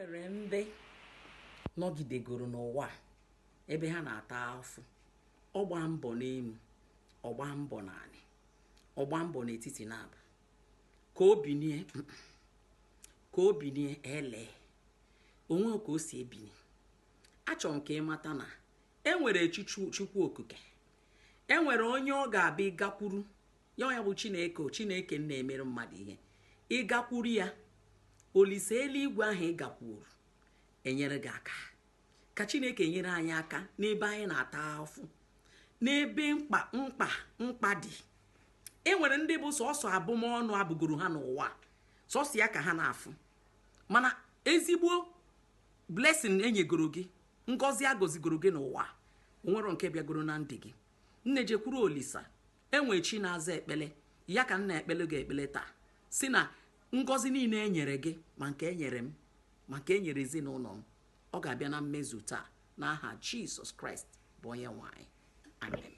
Nwere ndị nọgidegoro n'ụwa a, ebe ha na-ata afụ. Ọgba mbọ n'elu, ọgba mbọ n'anị, ọgba mbọ n'etiti na-abụ ka o binie, ka o binie ele onwe ka o si ebini. Achọrọ m ka ị mata na e nwere Chukwu Okike, e nwere onye ọ ga-abịa ịgakwuru ya. Ya bụ Chineke. Chineke na-emere mmadụ ihe. Ịgakwuru ya, Olise eluigwe ahụ ị gakwuru enyere gị aka. Ka Chineke nyere anyị aka n'ebe anyị na-ata afụ, n'ebe mkpa mkpa mkpa dị. E nwere ndị bụ sọsọ abụmọnụ abụgoro ha n'ụwa, sọsọ ya ka ha na-afụ. Mana ezigbo blessing enyegoro gị, ngọzi agọzigoro gị n'ụwa, onwero nke bịagoro na ndị gị. Nne, jekwuru Olisa. Enwe chi na-aza ekpele ya. Ka nna ekpele gị ekpele taa, si na ngọzi niile e nyere gị, ma nke e nyere m, ma nke e nyere ezinụlọ m, ọ ga-abịa na mmezu taa n'aha Jizọs Kraịst bụ onye nwe anyị. Amen.